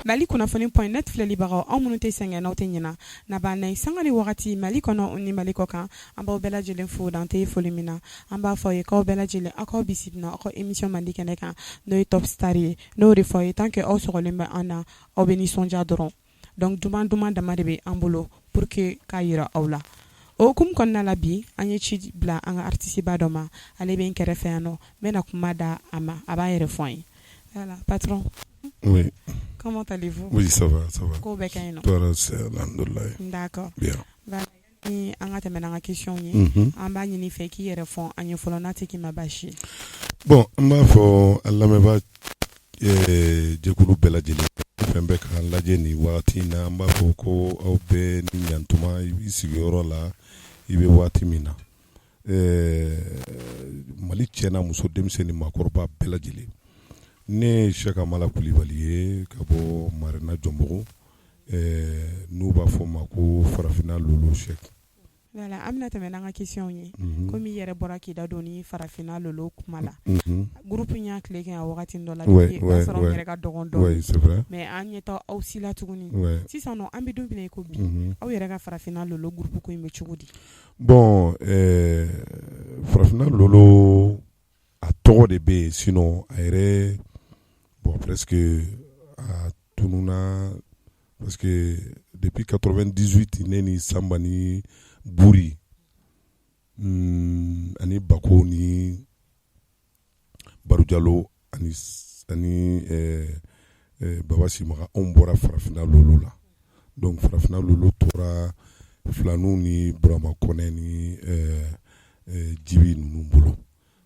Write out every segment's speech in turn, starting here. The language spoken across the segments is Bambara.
Mali kunnafoni.net filɛlibagaw, aw minnu tɛ sɛgɛn, n'aw tɛ ɲina na b'an na sanga ni wagati, Mali kɔnɔ ni Mali kɔ kan, an b'aw bɛɛ lajɛlen fo, dan tɛ foli min na. An b'a fɔ aw ye k'aw bɛɛ lajɛlen, aw k'aw bisimila aw ka émission mandi kɛnɛ kan, n'o ye Top Star ye. N'o de fɔ aw ye, tant que aw sɔgɔlen bɛ an na, aw bɛ nisɔndiya dɔrɔn. Donc duman duman dama de bɛ an bolo pour que k'a jira aw la. O hukumu kɔnɔna la, bi an ye ci bila an ka artiste ba dɔ ma. Ale bɛ n kɛrɛfɛ yan nɔ. N bɛna kuma da a ma, a b'a yɛrɛ fɔ an ye. Voilà, patron. Oui. Comment allez-vous? Oui, ça va, ça va. Ko bɛɛ ka ɲi nɔ? Tɔɔrɔ tɛ, alhamdulilayi. D'accord. Bien. Voilà, ni an ka tɛmɛ n'an ka question ye, an b'a ɲini fɛ k'i yɛrɛ fɔ an ye fɔlɔ, n'a tɛ k'i ma baasi ye. Bon, an b'a fɔ an lamɛnbaa jɛkulu bɛɛ lajɛlen, fɛn bɛɛ k'an lajɛ nin waati in na, an b'a fɔ ko aw bɛɛ ni ɲantuma i sigiyɔrɔ la, i bɛ waati min na. Mali cɛ n'a muso, denmisɛnnin ni maakɔrɔba bɛɛ lajɛlen. Ne ye Sɛki Amala Kulibali ye ka bɔ Marena Jɔnbugu, n'u b'a fɔ ma ko Farafinna Lolo Sɛki. Voilà, an bɛna tɛmɛ n'an ka question ye. Komi i yɛrɛ bɔra k'i da don ni Farafinna Lolo kuma la. Groupe in y'a tile kɛ yan wagati dɔ la, o y'a sɔrɔ n yɛrɛ ka dɔgɔn dɔɔnin. Oui, c'est vrai. Mais an ɲɛ tɛ aw si la tuguni. Sisan nɔ, an bɛ don min na i ko bi, aw yɛrɛ ka Farafinna Lolo groupe ko in bɛ cogo di? Bon, Farafinna Lolo, a tɔgɔ de bɛ yen, sinon a yɛrɛ, bon, presque a tununna, parce que depuis 98, ne ni Sanba ni Buri ani Bako ni Barujalo ani Baba Simaga, anw bɔra Farafinna Lolo la. Donc Farafinna Lolo tora Filaninw ni Burama Kɔnɛ ni Jibi ninnu bolo.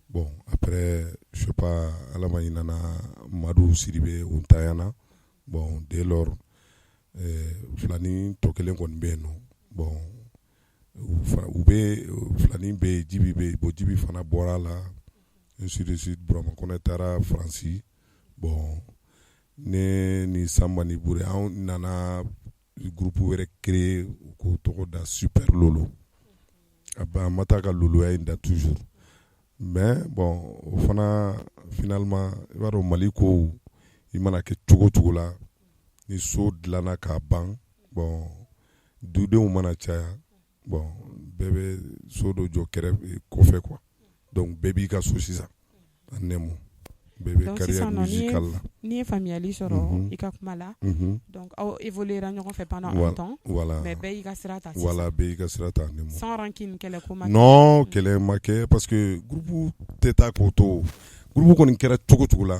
Bon, après, je sais pas, Ala ma hinɛ Madu Sidibe, o ntanyana. Bon, dès lors, Filani tɔ kelen kɔni bɛ yen nɔ. Bon, u bɛ Filani bɛ yen, Jibi bɛ yen. Bon, Jibi fana bɔra a la, ainsi de suite. Burama Kɔnɛ taara Faransi. Bon, ne ni Sanba ni Bure, anw nana groupe wɛrɛ créer k'o tɔgɔ da Super Lolo. A an ma taa ka loloya in da toujours, mais bon, o fana finalement, i b'a dɔn Mali ko, i mana kɛ cogo cogo la, ni so dilanna k'a ban, bon, dudenw mana caya, bon, bɛɛ bɛ so dɔ jɔ kɛrɛfɛ kɔfɛ quoi. Donc bɛɛ b'i ka so sisan, en un mot, bɛɛ bɛ carrière musicale la. N'i ye faamuyali sɔrɔ i ka kuma la, donc aw évoluer ɲɔgɔn fɛ pendant un temps, mais bɛɛ y'i ka sira ta sisan. Voilà, bɛɛ y'i ka sira ta en un mot. Sans rancune, kɛlɛ ko ma kɛ? Non, kɛlɛ ma kɛ, parce que groupe tɛ taa k'o to. Groupe kɔni kɛra cogo cogo la,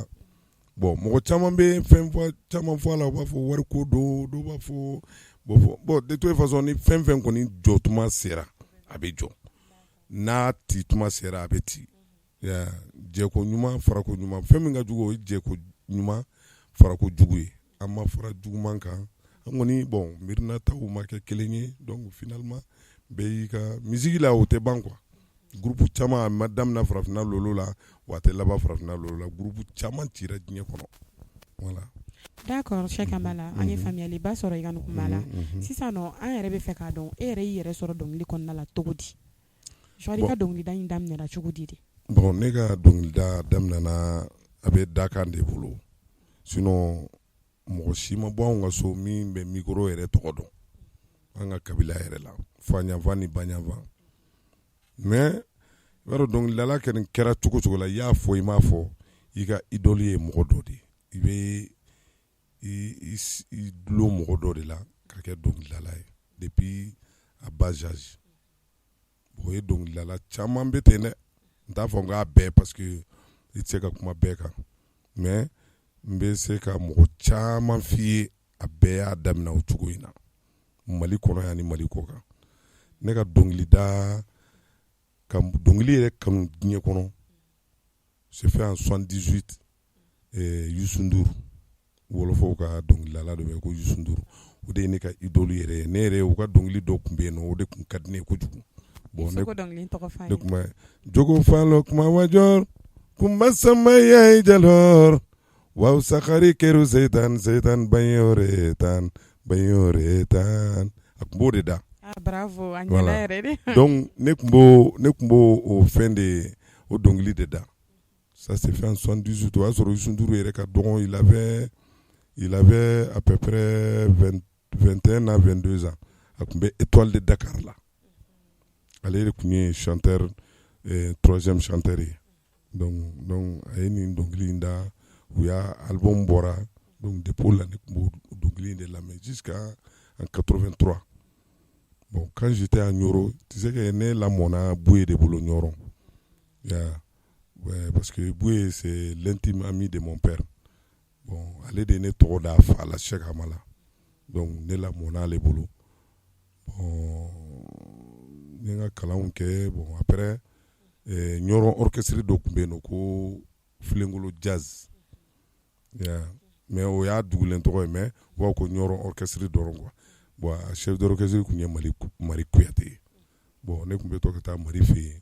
bon, mɔgɔ caman bɛ fɛn fɔ, caman fɔ a la. U b'a fɔ wari ko don, dɔw b'a fɔ bon, de toute façon, ni fɛn fɛn kɔni jɔ tuma sera, a bɛ jɔ. N'a ci tuma sera, a bɛ ci. Jɛko ɲuman, farako ɲuman, fɛn min ka jugu, o ye jɛko ɲuman farako jugu ye. An ma fara juguman kan, an kɔni, bon, miirina taw ma kɛ kelen ye. Donc finalement, bɛɛ y'i ka musique la, o tɛ ban quoi. Groupe caman, a ma daminɛ Farafinna Lolo la, wa a tɛ laban Farafinna Lolo la. Groupe caman cira diɲɛ kɔnɔ, voilà. D'accord, Cheikh Amala, an ye faamuyaliba sɔrɔ i ka nin kuma la. Sisan nɔ, an yɛrɛ bɛ fɛ k'a dɔn, e yɛrɛ y'i yɛrɛ sɔrɔ dɔnkili kɔnɔna la cogo di? Genre, i ka dɔnkilida in daminɛna cogo di de? Bon, ne ka dɔnkilida daminɛna, a bɛ dakan de bolo. Sinon mɔgɔ si ma bɔ anw ka so min bɛ micro yɛrɛ tɔgɔ dɔn an ka kabila yɛrɛ la, fa ɲanfan ni ba ɲanfan. Mais i b'a dɔn, dɔnkilidala kɔni kɛra cogo cogo la, i y'a fɔ, i m'a fɔ, i ka idole ye mɔgɔ dɔ de ye. I bɛ i dulon mɔgɔ dɔ de la ka kɛ dɔnkilidala ye depuis à bas âge. O ye dɔnkilidala caman bɛ ten dɛ. N t'a fɔ n k'a bɛɛ, parce que i tɛ se ka kuma bɛɛ kan, mais n bɛ se ka mɔgɔ caman f'i ye, a bɛɛ y'a daminɛ o cogo in na, Mali kɔnɔ yan ni Mali kɔ kan. Ne ka dɔnkilida, ka dɔnkili yɛrɛ kanu diɲɛ kɔnɔ, c'est fait en 78. Youssou N'Dour, wɔlɔfɔw ka dɔnkilidala dɔ bɛ yen ko Youssou N'Dour, o de ye ne ka idole yɛrɛ ye. Ne yɛrɛ, u ka dɔnkili dɔ tun bɛ yen nɔ, o de tun ka di ne ye kojugu. Bon, ne ne tun bɛ jogo falo kuma wajɔ kunba sama yaay jalor waaw saxari keru seytaan seytaan bañore tan bañore tan. A tun b'o de da. Ah, bravo, a ɲɛna yɛrɛ de. Donc ne tun b'o o fɛn de, o dɔnkili de da. Ça s'est fait en 78. O y'a sɔrɔ Youssou N'Dour yɛrɛ ka dɔgɔn, il avait Il avait à peu près 21 à 22 ans. A tun bɛ Étoile de Dakar la. Ale de tun ye chanteur troisième chanteur ye. Donc a ye nin dɔnkili in da, u y'a album bɔra. Donc depuis o la ne tun b'o dɔnkili in de lamɛn jusqu'à en 83. Bon, quand j'étais à Nioro, tu sais que ne lamɔna Bouye de bolo Nioro. Yeah. Ouais, parce que Bouye, c'est l'intime ami de mon père. Bon, ale de ye ne tɔgɔ da fa la, Cheikh Hamala. Donc ne lamɔna ale bolo. Bon, n ye n ka kalanw kɛ. Bon, après Nioro orchestre dɔ tun bɛ yen nɔ ko Filenkolo Jazz. Yeah. Mais o y'a dugulen tɔgɔ ye, mais u b'a fɔ ko Nioro orchestre dɔrɔn quoi. Bon, a chef d'orchestre tun ye Mari Kuyate ye. Bon, ne tun bɛ to ka taa Mari fɛ yen.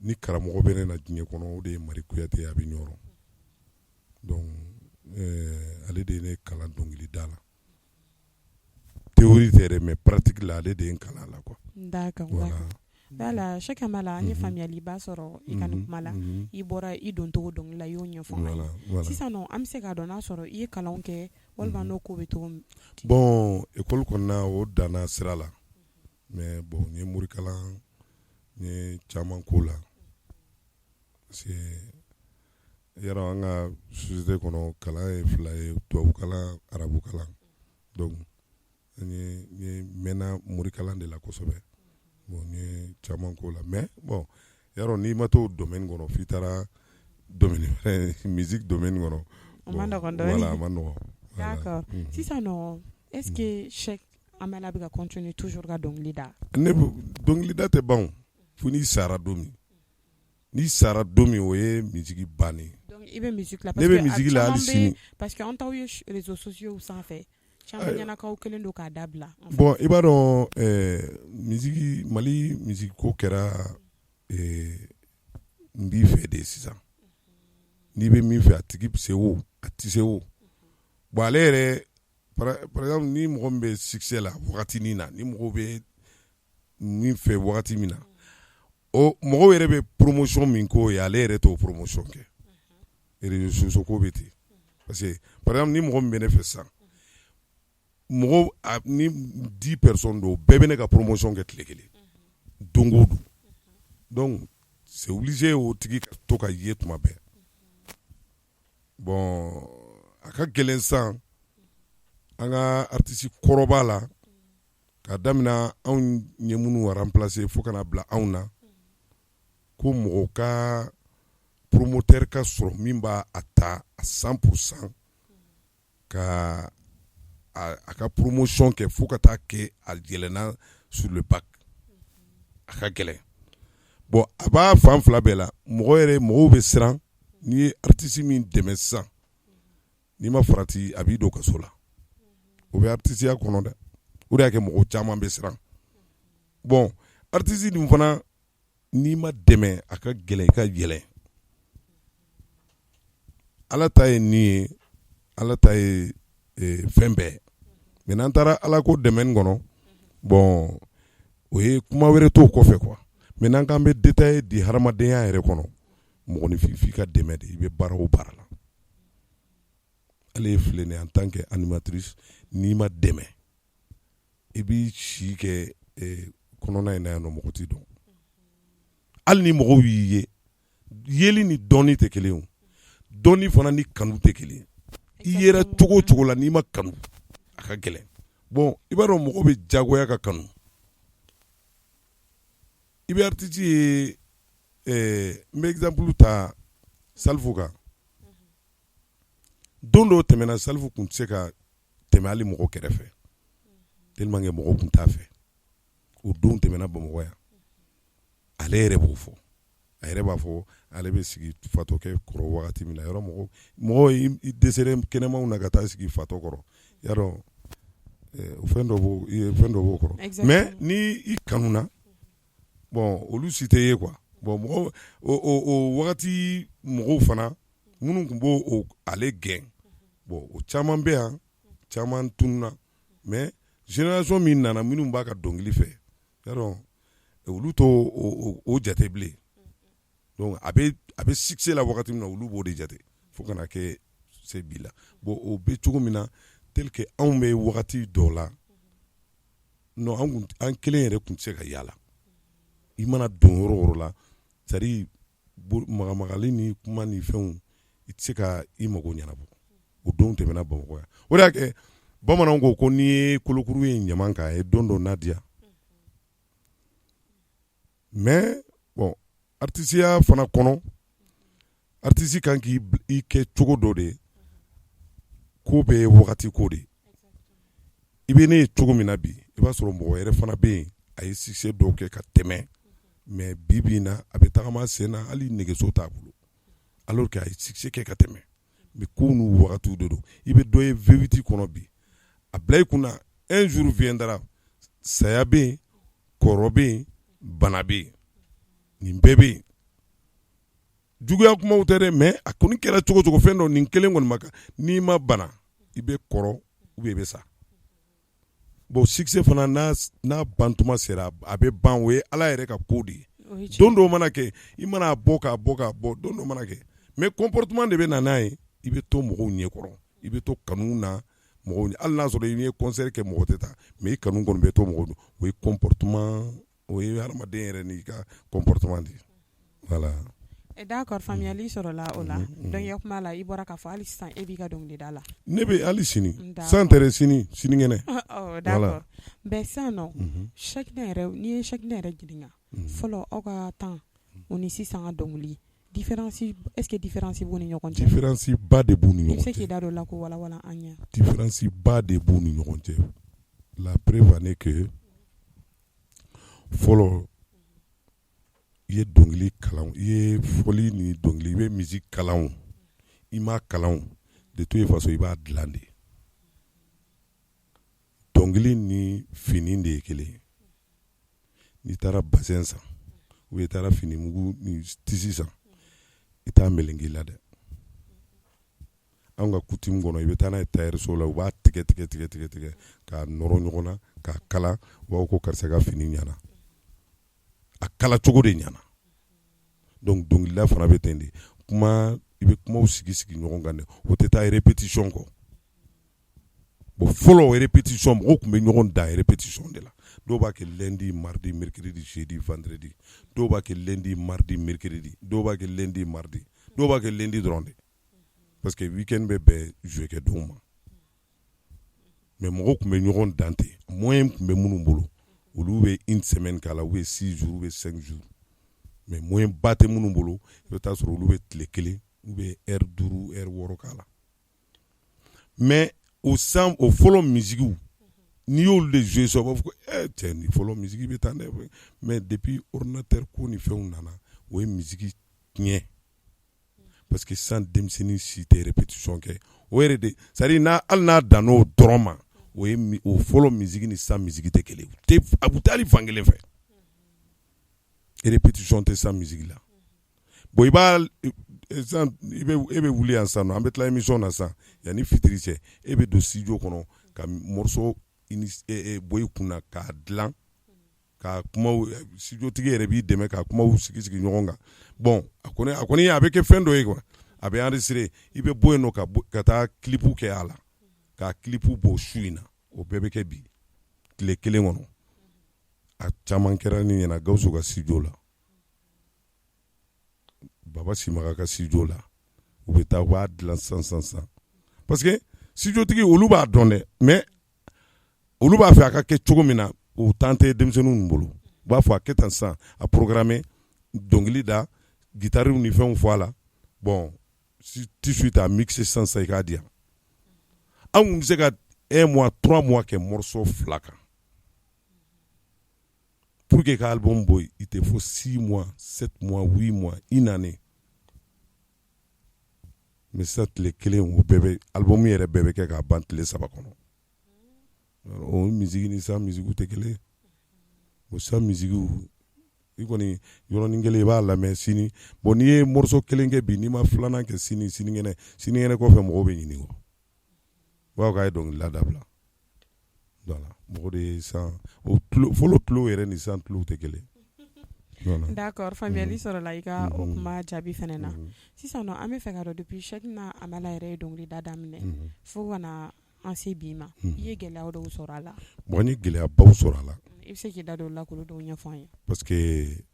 Ni karamɔgɔ bɛ ne na diɲɛ kɔnɔ, o de ye Mari Kuyate ye, a bɛ Nioro. Donc ale de ye ne kalan dɔnkilida la. Théorie tɛ dɛ, mais pratique la, ale de ye n kalan a la quoi. D'accord. Voilà. Voilà, Cheikh Hamala, an ye faamuyaliba sɔrɔ i ka nin kuma la. I bɔra i doncogo dɔnkili la, i y'o ɲɛfɔ an ye. Voilà. Sisan nɔ, an bɛ se k'a dɔn n'a sɔrɔ i ye kalanw kɛ walima n'o ko bɛ cogo min? Bon, école kɔnɔna, o danna sira la. Mais bon, n ye morikalan, n ye caman k'o la. Parce que yɔrɔ an ka société kɔnɔ, kalan ye fila ye: tubabukalan, arabukalan. Donc n ye mɛnna morikalan de la kosɛbɛ. Bon, n ye caman k'o la, mais bon, yarɔ n'i ma t'o domaine kɔnɔ f'i taara domaine wɛrɛ, musique domaine kɔnɔ. O ma nɔgɔn dɔɔni. Voilà, a ma nɔgɔn. Voilà. D'accord. Sisan nɔ, est ce que Cheikh Hamala bɛ ka continuer toujours ka dɔnkili da? Ne bɛ dɔnkilida tɛ ban o, fo n'i sara don min. N'i sara don min, o ye musique bannen ye. Donc i bɛ musique la? Ne bɛ musique la hali sini. Parce que an t'aw ye réseaux sociaux sanfɛ, caman ɲɛnakaw kɛlen don k'a dabila. Bon, i b'a dɔn, musique, Mali musique ko kɛra n b'i fɛ de sisan. N'i bɛ min fɛ, a tigi bɛ se o, a tɛ se o. Bon, ale yɛrɛ, par exemple, ni mɔgɔ min bɛ succès la wagatinin na, ni mɔgɔw bɛ min fɛ wagati min na, o mɔgɔw yɛrɛ bɛ promotion min k'o ye, ale yɛrɛ t'o promotion kɛ. Réseaux sociaux ko bɛ ten. Parce que par exemple, ni mɔgɔ min bɛ ne fɛ sisan, mɔgɔw ni 10 personnes don, bɛɛ bɛ ne ka promotion kɛ tile kelen don o don. Donc c'est obligé o tigi ka to ka ye tuma bɛɛ. Bon, a ka gɛlɛn sisan an ka artiste kɔrɔba la, k'a daminɛ anw ye minnu remplacer fo kana bila anw na, ko mɔgɔ ka promoteur ka sɔrɔ min b'a a ta à 100% ka a ka promotion kɛ fo ka taa kɛ a yɛlɛnna sur le bac, a ka gɛlɛn. Bon, a b'a fan fila bɛɛ la. Mɔgɔ yɛrɛ, mɔgɔw bɛ siran. N'i ye artiste min dɛmɛ sisan, n'i ma farati, a b'i don kaso la. O bɛ artisiya kɔnɔ dɛ. O de y'a kɛ mɔgɔ caman bɛ siran. Bon, artiste dun fana, n'i ma dɛmɛ, a ka gɛlɛn i ka yɛlɛn. Ala ta ye nin ye, Ala ta ye fɛn bɛɛ. Mais n'an taara Ala ko domaine kɔnɔ, bon, o ye kuma wɛrɛ t'o kɔfɛ quoi. Mais n'an k'an bɛ détail di hadamadenya yɛrɛ kɔnɔ, mɔgɔninfin f'i ka dɛmɛ de. I bɛ baara o baara la, ale ye filɛ nin ye, en tant que animatrice, n'i ma dɛmɛ, i b'i si kɛ kɔnɔna in na yan nɔ, mɔgɔ t'i dɔn. Hali ni mɔgɔw y'i ye, yeli ni dɔnni tɛ kelen o, dɔnni fana ni kanu tɛ kelen. I yera cogo o cogo la, n'i ma kanu, a ka gɛlɛn. Bon, i b'a dɔn, mɔgɔ bɛ jagoya ka kanu. I bɛ artiste ye, n bɛ exemple ta Salifu kan. Don dɔw tɛmɛna, Salifu tun tɛ se ka tɛmɛ hali mɔgɔ kɛrɛfɛ, tellement que mɔgɔw tun t'a fɛ. O don tɛmɛna Bamakɔ yan. Ale yɛrɛ b'o fɔ, a yɛrɛ b'a fɔ, ale bɛ sigi fatɔkɛ kɔrɔ wagati min na, yɔrɔ mɔgɔ mɔgɔ i dɛsɛlen kɛnɛmaw na ka taa sigi fatɔ kɔrɔ, yarɔ fɛn dɔ b'o, fɛn dɔ b'o kɔrɔ. Mais ni i kanuna, bon, olu si tɛ ye quoi. Bon, mɔgɔ o wagati mɔgɔw fana minnu tun b'o ale gɛn, bon, o caman bɛ yan, caman tununna. Mais génération min nana, minnu b'a ka dɔnkili fɛ, yarɔ olu t'o o jate bilen. Donc a bɛ succès la wagati min na, olu b'o de jate fo ka na kɛ. se bi la. Bon, o bɛ cogo min na, tel que anw bɛ wagati dɔ la, non, an kelen yɛrɛ tun tɛ se ka yaala. I mana don yɔrɔ o yɔrɔ la, c'est à dire magamagali ni kuma ni fɛnw, i tɛ se ka i mago ɲɛnabɔ. O don tɛmɛna Bamakɔ yan. O de y'a kɛ bamananw ko ko n'i ye kolokuru ye ɲaman kan, a ye don dɔ na diya. Mais bon, artisiya fana kɔnɔ, artiste kan k'i kɛ cogo dɔ de. Ko bɛɛ ye wagati ko de. I bɛ ne ye cogo min na bi, i b'a sɔrɔ mɔgɔ yɛrɛ fana bɛ yen, a ye succès dɔw kɛ ka tɛmɛ, mais bi bi in na, a bɛ tagama sen na, hali nɛgɛso t'a bolo, alors que a ye succès kɛ ka tɛmɛ. Mais kow n'u wagatiw de don. I bɛ dɔ ye V8 kɔnɔ bi, a bila i kunna, un jour viendra, saya bɛ yen, kɔrɔ bɛ yen, bana bɛ yen, nin bɛɛ bɛ yen. Juguya kumaw tɛ dɛ, mais a kɔni kɛra cogo cogo, fɛn dɔ nin kelen kɔni ma kan. N'i ma bana, i bɛ kɔrɔ ou bien i bɛ sa. Bon, succès fana, n'a bantuma sera, a bɛ ban. O ye Ala yɛrɛ ka ko de ye. Don dɔw mana kɛ, i mana bɔ k'a bɔ k'a bɔ, don dɔ mana kɛ, mais comportement de bɛ na n'a ye. I bɛ to mɔgɔw ɲɛkɔrɔ, i bɛ to kanu na mɔgɔw, hali n'a sɔrɔ i ye concert kɛ, mɔgɔ tɛ taa, mais i kanu kɔni bɛ to mɔgɔw. O ye comportement, o ye hadamaden yɛrɛ n'i ka comportement de ye, voilà. D'accord, faamuyali sɔrɔla o la. Donc i ka kuma la, i bɔra k'a fɔ hali sisan e b'i ka dɔnkilida la. Ne bɛ hali sini, san tɛ dɛ, sini, sinikɛnɛ. D'accord, mais sisan nɔ, Cheickna yɛrɛ, n'i ye Cheickna yɛrɛ ɲininka, fɔlɔ aw ka temps o ni sisan ka dɔnkili différence, est ce que différence b'u ni ɲɔgɔn cɛ? Différence ba de b'u ni ɲɔgɔn cɛ. I bɛ se k'i da don o la k'o walawala an ɲɛ. Différence ba de b'u ni ɲɔgɔn cɛ. La preuve en est que fɔlɔ, i ye dɔnkili kalan, i ye fɔli ni dɔnkili, i bɛ musique kalan o, i m'a kalan o, de toute façon i b'a dilan de. Dɔnkili ni fini de ye kelen ye. N'i taara bazin san ou i taara fini mugu ni tissu san, i t'a mélanger la dɛ. Anw ka coutume kɔnɔ, i bɛ taa n'a ye tailleur so la, u b'a tigɛ tigɛ tigɛ tigɛ tigɛ k'a nɔrɔ ɲɔgɔn na k'a kala. U b'a fɔ ko karisa ka fini ɲɛna, a kala cogo de ɲɛna. Donc dɔnkilida fana bɛ ten de. Kuma, i bɛ kumaw sigi sigi ɲɔgɔn kan dɛ, o tɛ taa répétition kɔ. Bon, fɔlɔ répétition, mɔgɔw tun bɛ ɲɔgɔn dan répétition de la. Dɔw b'a kɛ lundi, mardi, mercredi, jeudi, vendredi. Dɔw b'a kɛ lundi, mardi, mercredi. Dɔw b'a kɛ lundi, mardi. Dɔw b'a kɛ lundi dɔrɔn de, parce que week-end bɛ bɛn jouer kɛ donw ma. Mais mɔgɔw tun bɛ ɲɔgɔn dan ten. Moyen tun bɛ minnu bolo, olu bɛ une semaine k'a la, ou bien 6 jours, ou bien 5 jours. Mais moyen ba tɛ minnu bolo, i bɛ taa sɔrɔ olu bɛ tile kelen ou bien heure 5, heure 6 k'a la. Mais o san, o fɔlɔ musique, n'i y'olu de jouer sisan, u b'a fɔ ko cɛ, nin fɔlɔ musique bɛ tan dɛ. Mais depuis ordinateur ko ni fɛnw nana, o ye musique tiɲɛ, parce que sisan denmisɛnnin si tɛ répétition kɛ. O yɛrɛ de, c'est à dire n'a hali n'a dann'o dɔrɔn ma, o ye o fɔlɔ musique ni sisan musique tɛ kelen ye, a tɛ hali fan kelen fɛ. Répétition tɛ sisan musique la. Bon, i b'a sisan, i bɛ e bɛ wuli yan sisan nɔ, an bɛ tila émission na sisan, yanni fitiri cɛ, e bɛ don studio kɔnɔ ka morceau bɔ i kunna k'a dilan, ka kumaw, studio tigi yɛrɛ b'i dɛmɛ ka kumaw sigi sigi ɲɔgɔn kan. Bon, a kɔni a bɛ kɛ fɛn dɔ ye quoi, a bɛ enregistrer. I bɛ bɔ yen nɔ ka taa clip kɛ a la, ka clip bɔ su in na. O bɛɛ bɛ kɛ bi tile kelen kɔnɔ. A caman kɛra ni ɲɛna Gawusu ka studio la, Baba Simaga ka studio la. U bɛ taa, u b'a dilan sisan sisan sisan, parce que studio tigi, olu b'a dɔn dɛ, mais olu b'a fɛ a ka kɛ cogo min na, o temps tɛ denmisɛnninw bolo. U b'a fɔ a kɛ tan sisan, a programmer, dɔnkili da, guitare ni fɛnw fɔ a la. Bon, tout de suite a mixer sisan sisan, i k'a di yan. Anw tun bɛ se ka un mois, 3 mois kɛ morceau fila kan pour que ka album bɔ. I tɛ fo 6 mois, 7 mois, 8 mois, une année. Mais sisan, tile kelen, o bɛɛ bɛ, album yɛrɛ bɛɛ bɛ kɛ k'a ban tile 3 kɔnɔ. O musique ni sisan musique tɛ kelen. O sisan musique, i kɔni yɔrɔnin kelen i b'a lamɛn sini. Bon, n'i ye morceau kelen kɛ bi, n'i ma filanan kɛ sini, sinikɛnɛ, sinikɛnɛ kɔfɛ, mɔgɔw bɛ ɲin'i kɔ, u b'a fɔ k'a ye dɔnkilida dabila. Voilà, mɔgɔ de ye sisan o tulo, fɔlɔ tulo yɛrɛ ni sisan tulow tɛ kelen. D'accord, faamuyali sɔrɔla i ka o kuma jaabi fana na sisan an bɛ fɛ k'a dɔn depuis Cheickna Hamala yɛrɛ ye dɔnkilida daminɛ fo ka na an se bi ma i ye gɛlɛya dɔw sɔrɔ a la. Bon n ye gɛlɛyabaw sɔrɔ a la. I bɛ se k'i da don o la k'olu dɔw ɲɛfɔ an ye. Parce que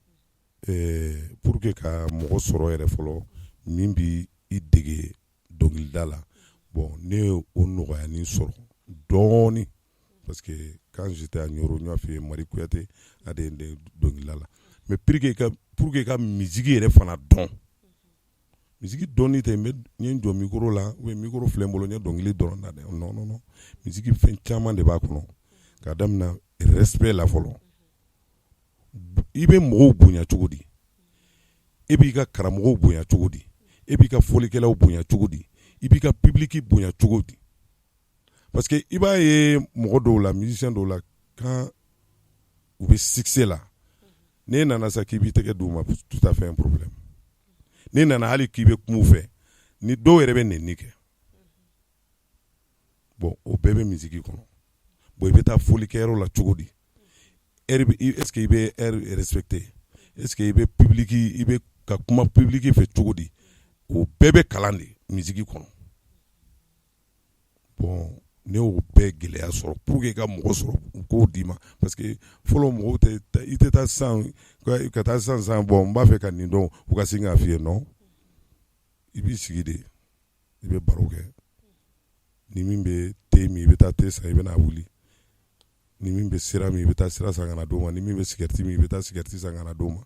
pour que ka mɔgɔ sɔrɔ yɛrɛ fɔlɔ min bɛ i dege dɔnkilida la bon ne ye o nɔgɔyanin sɔrɔ dɔɔnin parce que quand j'étais à Nioro n y'a f'i ye Mari Kuyate ale de ye n dege dɔnkilida la mais pour que ka musique yɛrɛ fana dɔn musique dɔnni tɛ n ye n jɔ micro la ou bien micro filɛ n bolo n ye dɔnkili dɔrɔn da dɛ non non non musique fɛn caman de b'a kɔnɔ k'a daminɛ respect la fɔlɔ i bɛ mɔgɔw bonya cogo di e b'i ka karamɔgɔw bonya cogo di e b'i ka fɔlikɛlaw bonya cogo di i b'i ka public bonya cogo di parce que i b'a ye mɔgɔ dɔw la musicien dɔw la quand u bɛ succès la n'e nana sa k'i b'i tɛgɛ d'u ma tout à fait un problème n'i nana hali k'i bɛ kuma u fɛ ni dɔw yɛrɛ bɛ nɛni kɛ bon o bɛɛ bɛ musique kɔnɔ bon i bɛ taa fɔlikɛyɔrɔ la cogo di est-ce que i bɛ heure respecter est-ce que i bɛ public i bɛ ka kuma public fɛ cogo di o bɛɛ bɛ kalan de musique kɔnɔ bon ne y'o bɛɛ gɛlɛya sɔrɔ pour que ka mɔgɔ sɔrɔ u k'o d'i ma parce que fɔlɔ mɔgɔw tɛ i tɛ taa sisan ka taa sisan sisan bon n b'a fɛ ka nin dɔn u ka sin k'a f'i ye non i b'i sigi de i bɛ baro kɛ ni min bɛ te min i bɛ taa te san i bɛ n'a wuli ni min bɛ sira min i bɛ taa sira san ka na d'o ma ni min bɛ sigɛriti min i bɛ taa sigɛriti san ka na d'o ma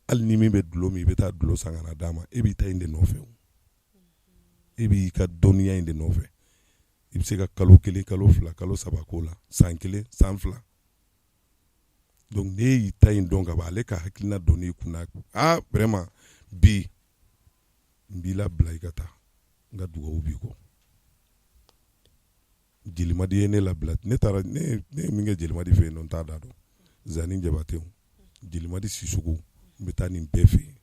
hali ni min bɛ dulɔ min i bɛ taa dulɔ san ka na d'a ma e b'i ta in de nɔfɛ e b'i ka dɔnniya in de nɔfɛ i bɛ se ka kalo 1 kalo 2 kalo 3 k'o la san 1 san 2 donc n'e y'i ta in dɔn ka ban ale ka hakilina donn'i kunna ah vraiment bi n b'i labila i ka taa n ka dugawu b'i kɔ Jelimadi ye ne labila ne taara ne ye min kɛ Jelimadi fɛ yen nɔ n t'a da dɔn Zani Jabate Jelimadi Sisoko n bɛ taa nin bɛɛ fɛ yen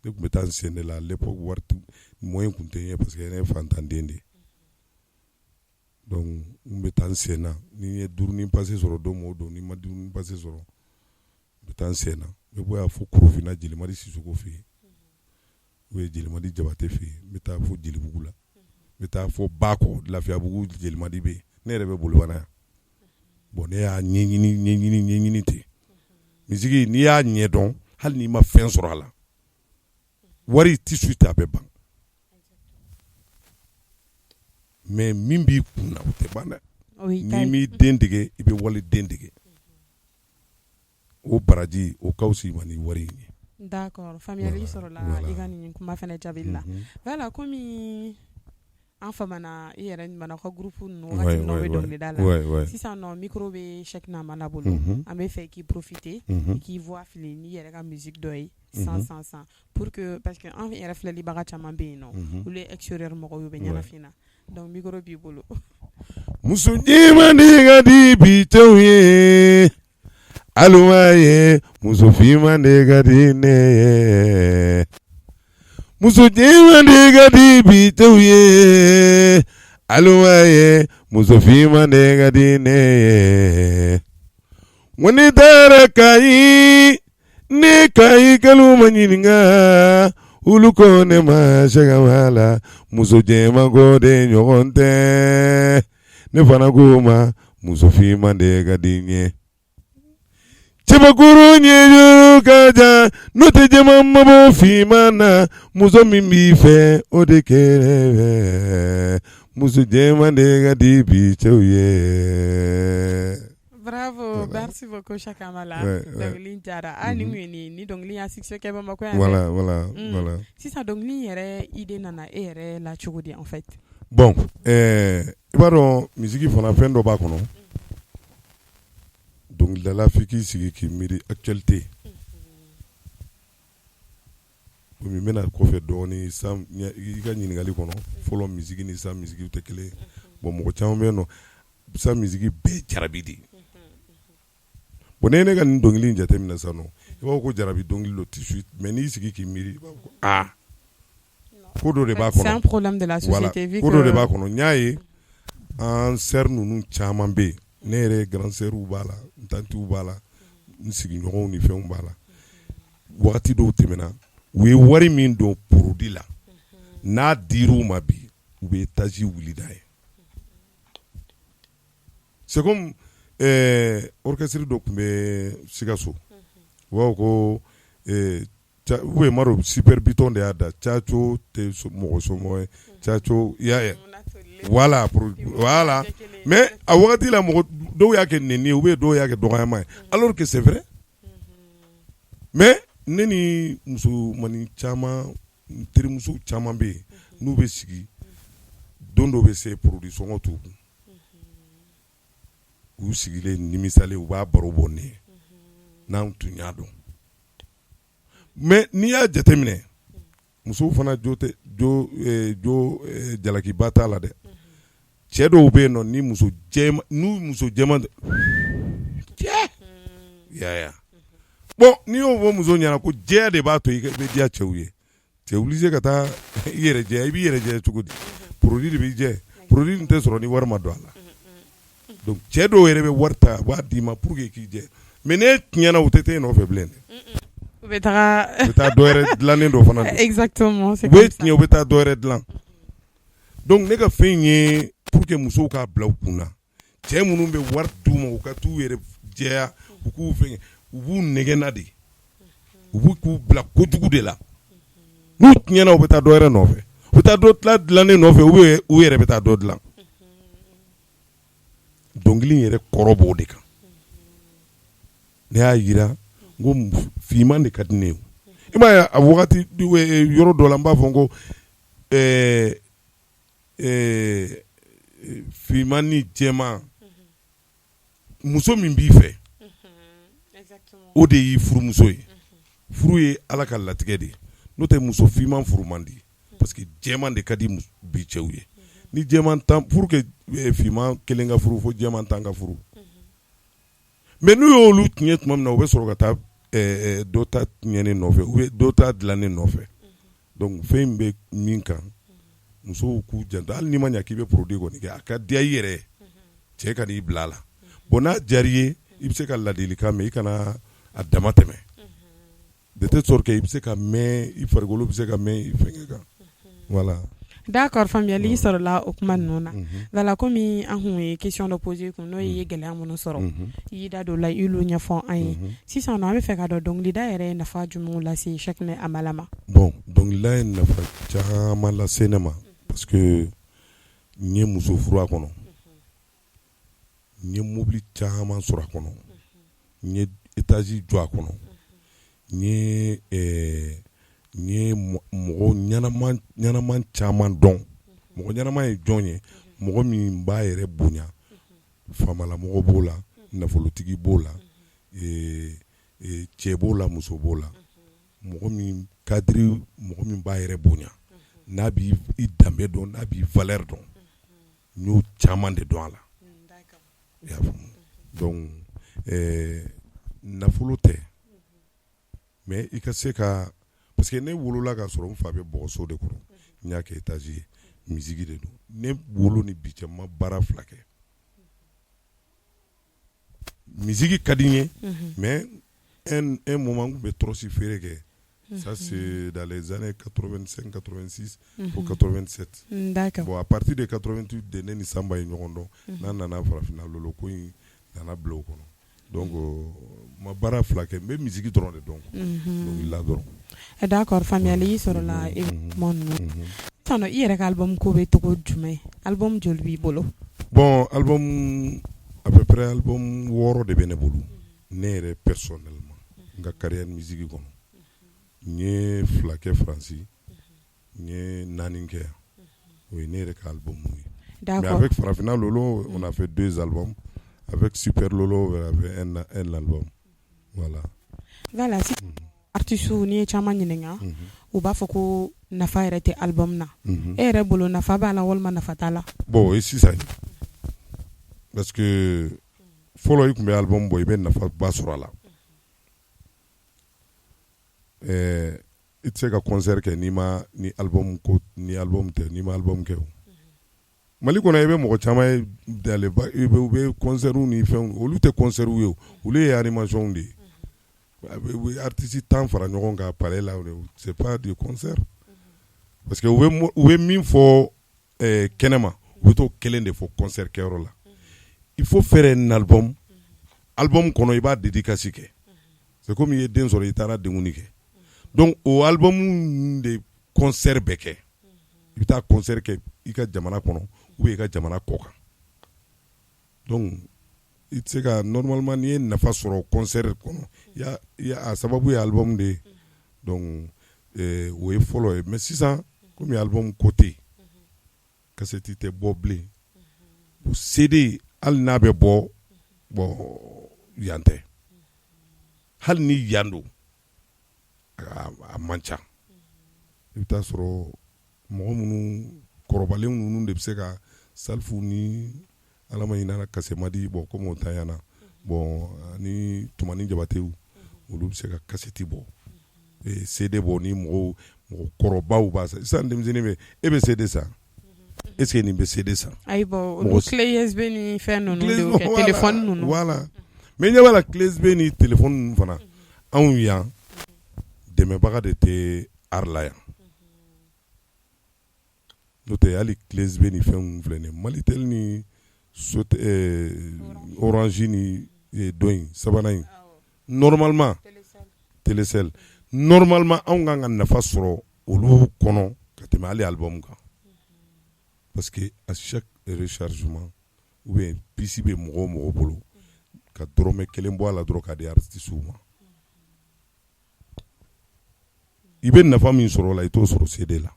ne tun bɛ taa n sen de la à l'époque wari moyen tun tɛ n ye parce que ne ye fantanden de ye donc n bɛ taa n sen na ni n ye duurunin pase sɔrɔ don o don ni n ma duurunin pase sɔrɔ n bɛ taa n sen na n bɛ bɔ yan fo Korofina Jelimadi Sisoko fɛ yen ou bien Jelimadi Jabate fɛ yen n bɛ taa fo Jelibugu la n bɛ taa fo Bakɔ Lafiyabugu Jelimadi bɛ yen ne yɛrɛ bɛ Bolibana yan bon ne y'a ɲɛɲini ɲɛɲini ɲɛɲini ten musique n'i y'a ɲɛdɔn hali n'i ma fɛn sɔrɔ a la wari tout de suite a bɛ ban mais min b'i kun na o tɛ ban dɛ n'i m'i den dege i bɛ wali den dege o baraji o ka fisa i ma ni wari in ye. D'accord faamuyali sɔrɔla i ka nin kuma fana jaabili la voilà komi an famana i yɛrɛ ɲuman ka groupe ninnu wagati min na aw bɛ dɔnkilida la sisan nɔ micro bɛ Cheickna Hamala bolo an bɛ fɛ k'i profiter i k'i voix fili n'i yɛrɛ ka musique dɔ ye san san san pour que parce que an yɛrɛ filɛlibaga caman bɛ yen nɔ olu ye extérieur mɔgɔw ye u bɛ ɲɛnafin na donc micro b'i bolo. Muso jɛman de ka di bi cɛw ye aluma ye muso finman de ka di ne ye muso jɛman de ka di bi cɛw ye aluma ye muso finman de ka di ne ye ko ne taara Kayi ne Kayikalu ma ɲininka olu ko ne ma Cheikh Hamala muso jɛman ko de ɲɔgɔn tɛ ne fana ko ma muso finman de ka di n ye cɛbakɔrɔ ɲɛjuru ka jan n'o tɛ jɛman mabɔ finman na muso min b'i fɛ o de kɛrɛfɛ muso jɛman de ka di bi cɛw ye. Bravo, merci beaucoup Cheikh Hamala. Dɔnkili diyara. Ah nin kun ye nin dɔnkili y'a succès kɛ Bamakɔ yan dɛ. Voilà, voilà, voilà. Sisan dɔnkili in yɛrɛ idée nana e yɛrɛ la cogo di en fait? Bon i b'a dɔn musique fana fɛn dɔ b'a kɔnɔ. Dɔnkilidala f'i k'i sigi k'i miiri actualité. Komi n bɛna kɔfɛ dɔɔnin sisan i ka ɲininkali kɔnɔ fɔlɔ musique ni sisan musique tɛ kelen ye. Bon mɔgɔ caman bɛ yen nɔ sisan musique bɛɛ ye jarabi de ye. Bon n'i ye ne ka nin dɔnkili in jateminɛ sisan nɔ i b'a fɔ ko jarabi dɔnkili don tout de suite mais n'i sigi k'i miiri i b'a fɔ ko aa ko dɔ de b'a kɔnɔ. C'est un problème de la société vu que ko dɔ de b'a kɔnɔ n y'a ye an sœur ninnu caman bɛ yen ne yɛrɛ grand sœur b'a la n tantiw b'a la. N sigiɲɔgɔnw ni fɛnw b'a la. Wagati dɔw tɛmɛna, u ye wari min don produit la, n'a dir'u ma bi, u bɛ étage wuli n'a ye. C'est comme orchestre dɔ tun bɛ Sikaso, u b'a fɔ ko ou bien n m'a dɔn Super Biton de y'a da, Caco tɛ mɔgɔ somɔgɔ ye, Caco i y'a ye, voilà, voilà, mais a wagati la mɔgɔ dɔw y'a kɛ nɛni ye ou bien dɔw y'a kɛ dɔgɔyama ye, alors que c'est vrai. Mais ne ni musomanin caman, n terimuso caman bɛ yen, n'u bɛ sigi, don dɔ bɛ se, produit sɔngɔ t'u kun, u sigilen nimisalen, u b'a baro bɔ ne ye n'an tun y'a dɔn. Mais n'i y'a jateminɛ, musow fana jo tɛ jo jo jalakiba t'a la dɛ. Cɛ dɔw bɛ yen nɔ, ni muso jɛman, n'u muso jɛman cɛ ya ya, bon, n'i y'o fɔ muso ɲɛna ko jɛya de b'a to i bɛ diya cɛw ye, tu es obligé ka taa i yɛrɛ jɛya. I b'i yɛrɛ jɛya cogo di? Produit de b'i jɛ. Produit nin tɛ sɔrɔ ni wari ma don a la. Donc cɛ dɔw yɛrɛ bɛ wari ta, a b'a d'i ma pour que k'i jɛ, mais n'e tiɲɛna, u tɛ taa e nɔfɛ bilen dɛ. U bɛ taga U bɛ taa dɔ wɛrɛ dilannen dɔ fana don. Exactement. U bɛ tiɲɛ, u bɛ taa dɔ wɛrɛ dilan. Donc ne ka fɛn in ye pour que musow k'a bila u kun na, cɛ minnu bɛ wari d'u ma u ka t'u yɛrɛ jɛya, u k'u fɛn, u b'u nɛgɛnna de, u b'u k'u bila kojugu de la. N'u tiɲɛna, u bɛ taa dɔ wɛrɛ nɔfɛ, u bɛ taa dɔ tila dilannen nɔfɛ, ou bien u yɛrɛ bɛ taa dɔ dilan. Dɔnkili in yɛrɛ kɔrɔ b'o de kan. Ne y'a yira n ko finman de ka di ne ye. I m'a ye, a wagati yɔrɔ dɔ la, n b'a fɔ n ko finman ni jɛman, muso min b'i fɛ, o de y'i furumuso ye. Furu ye Ala ka latigɛ de ye. N'o tɛ, muso finman furu man di, parce que jɛman de ka di bi cɛw ye. Ni jɛman tan, pour que finman kelen ka furu, fo jɛman 10 ka furu. Mais n'u y'olu tiɲɛ tuma min na, u bɛ sɔrɔ ka taa dɔ ta tiɲɛnen nɔfɛ ou bien dɔ ta dilannen nɔfɛ. Donc fɛn in bɛ min kan, musow k'u janto. Hali n'i ma ɲɛ k'i bɛ produit kɔni kɛ, a ka diya i yɛrɛ ye, cɛ ka n'i bila a la. Bon, n'a diyara i ye, i bɛ se ka ladilikan mɛn, i kana a dama tɛmɛ, de telle sorte que i bɛ se ka mɛn, i farikolo bɛ se ka mɛn i fɛnkɛ kan, voilà. D'accord, faamuyali sɔrɔla o kuma ninnu na. Voilà, komi an kun ye question dɔ poser kun, n'o ye gɛlɛya minnu sɔrɔ, i y'i da don o la, i y'olu ɲɛfɔ an ye. Sisan nɔ, an bɛ fɛ ka dɔn, dɔnkilida yɛrɛ ye nafa jumɛnw lase Cheickna Hamala ma? Bon, dɔnkilida ye nafa caman lase ne ma, parce que n ye muso furu a kɔnɔ, n ye mobili caman sɔrɔ a kɔnɔ, n ye étage jɔ a kɔnɔ, n ye mɔgɔ ɲɛnama ɲɛnama caman dɔn. Mɔgɔ ɲɛnama ye jɔn ye? Mɔgɔ min b'a yɛrɛ bonya. Faamalamɔgɔ b'o la, nafolotigi b'o la, cɛ b'o la, muso b'o la. Mɔgɔ min cadre, mɔgɔ min b'a yɛrɛ bonya, n'a b'i i danbe dɔn, n'a b'i valeur dɔn, n y'o caman de dɔn a la. I y'a faamu? Donc nafolo tɛ, mais i ka se ka, parce que ne wolola ka sɔrɔ n fa bɛ bɔgɔso de kɔrɔ, n y'a kɛ étage ye. Musique de don. Ne wolo ni bi cɛ, n ma baara fila kɛ. Musique ka di n ye, mais un moment n tun bɛ tɔrɔsi feere kɛ. Ça, c'est dans les années 85, 86 fo 87. Bon, à partir de 88 de, ne ni Sanba ye ɲɔgɔn dɔn. N'a nana Farafinna Lolo ko in nana bila o kɔnɔ. Donc n ma baara fila kɛ, n bɛ musique dɔrɔn de dɔn, dɔnkilida dɔrɔn. D'accord, faamuyali sɔrɔla i kuma ninnu. Sisan nɔ, i yɛrɛ ka album ko bɛ cogo jumɛn? Album joli b'i bolo? Bon, album, à peu près album 6 de bɛ ne bolo, ne yɛrɛ personnellement, n ka carrière musique kɔnɔ. N ye fila kɛ Faransi, n ye naani kɛ yan. O ye ne yɛrɛ ka album ye. Mais avec Farafina Lolo, on a fait deux albums. Avec Super Lolo, on a fait un album, voilà. Voilà, artistes, n'i ye caman ɲininka, u b'a fɔ ko nafa yɛrɛ tɛ album na. E yɛrɛ bolo, nafa b'a la walima nafa t'a la? Bon, o ye sisan ye, parce que fɔlɔ, i tun bɛ album bɔ, i bɛ nafaba sɔrɔ a la. I tɛ se ka concert kɛ n'i ma ni album ko ni album tɛ, n'i ma album kɛ. O Mali kɔnɔ, i bɛ mɔgɔ caman ye dans les, i bɛ u bɛ concert ni fɛnw, olu tɛ concert ye, olu ye animation de ye. Artiste 10 fara ɲɔgɔn kan palais la, c'est pas du concert, parce que u bɛ min fɔ kɛnɛma, u bɛ t'o kelen de fɔ concert kɛyɔrɔ la. Il faut faire un album. Album kɔnɔ, i b'a dédicace kɛ, c'est comme i ye den sɔrɔ, i taara denkundi kɛ. Donc o album de concert bɛ kɛ, i bɛ taa concert kɛ i ka jamana kɔnɔ ou bien i ka jamana kɔ kan. Donc i tɛ se ka, normalement, n'i ye nafa sɔrɔ concert kɔnɔ, a sababu ye album de ye. Donc o ye fɔlɔ ye. Mais sisan, komi album ko tɛ yen, cassette tɛ bɔ bilen, CD, hali n'a bɛ bɔ, bon, yan tɛ. Hali ni yan don, a man ca. I bɛ taa sɔrɔ mɔgɔ minnu kɔrɔbalen ninnu de bɛ se ka Salifu ni Ala ma hinɛ Kasemadi, bon, comme o tanyana, bon, ani Tumani Jabatew, olu bɛ se ka cassette bɔ, CD bɔ. Ni mɔgɔw, mɔgɔkɔrɔbaw b'a san. Sisan denmisɛnnin bɛ, e bɛ CD san? Est ce que nin bɛ CD san? Ayi, bon, olu clé USB ni fɛn ninnu de y'o kɛ, téléphone ninnu. Voilà, mais ɲɛ b'a la, clé USB ni téléphone ninnu fana, anw yan, dɛmɛbaga de tɛ art la yan. N'o tɛ, hali clé USB ni fɛn ninnu filɛ nin ye, Malitel ni Orange ni dɔ in sabanan in, normalement Telecel, normalement anw kan ka nafa sɔrɔ olu kɔnɔ ka tɛmɛ hali album kan, parce que à chaque rechargement ou bien puce bɛ mɔgɔ o mɔgɔ bolo, ka dɔrɔmɛ kelen bɔ a la dɔrɔn k'a di artistes ma, i bɛ nafa min sɔrɔ o la, i t'o sɔrɔ CD la.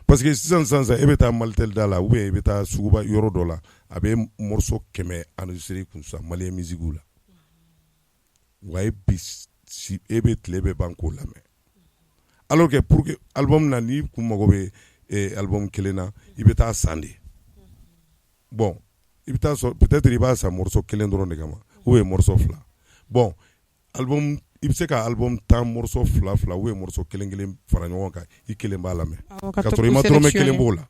Parce que sisan sisan, e bɛ taa Malitel da la ou bien i bɛ taa suguba yɔrɔ dɔ la, a bɛ morceau 100 enregistré kun sisan Malien musique la wa. E bi si, e bɛ tile bɛɛ ban k'o lamɛn, alors que pour que album na, n'i kun mago bɛ album kelen na, i bɛ taa san de. Bon, i bɛ taa sɔrɔ peut-être i b'a san morceau kelen dɔrɔn de kama ou bien morceau fila. Bon, album, i bɛ se ka album 10 morceau fila fila ou bien morceau kelen kelen fara ɲɔgɔn kan, i kelen b'a lamɛn ka sɔrɔ i ma dɔrɔmɛ kelen b'o la.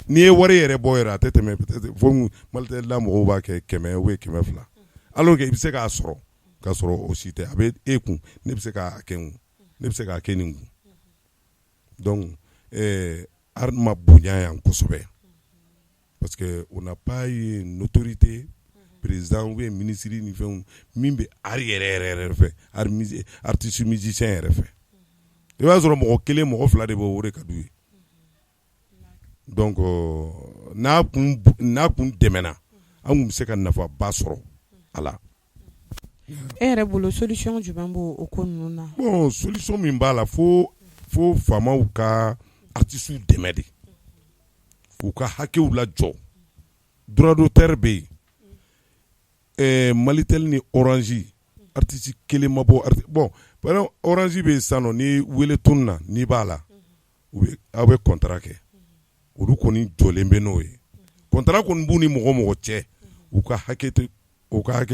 N'i ye wari yɛrɛ bɔ yɛrɛ, a tɛ tɛmɛ peut-être fo Malitel la mɔgɔw b'a kɛ 100 ou bien 200, alors que i bɛ se k'a sɔrɔ k'a sɔrɔ o si tɛ. A bɛ e kun, ne bɛ se k'a kɛ n kun, ne bɛ se k'a kɛ nin kun. Donc art ma bonya yan kosɛbɛ, parce que on n'a pas eu une autorité, président ou bien ministre ni fɛnw, min bɛ art yɛrɛ yɛrɛ yɛrɛ fɛ, art, artiste musicien yɛrɛ fɛ. I b'a sɔrɔ mɔgɔ kelen, mɔgɔ fila de b'o, o de ka d'u ye. Donc n'a kun dɛmɛna, an kun bɛ se ka nafaba sɔrɔ a la. E yɛrɛ bolo, solution jumɛn b'o o ko ninnu na? Bon, solution min b'a la, fo faamaw ka artistes dɛmɛ de, k'u ka hakɛw lajɔ. Droit d'auteur bɛ yen, Malitel ni Orange, artiste kelen ma bɔ. Bon, par exemple, Orange bɛ yen sisan nɔ, ni wele tun na, n'i b'a la, u bɛ aw bɛ contrat kɛ. Olu kɔni jɔlen bɛ n'o ye. Contrat kɔni b'u ni mɔgɔ mɔgɔ cɛ, u ka hakɛ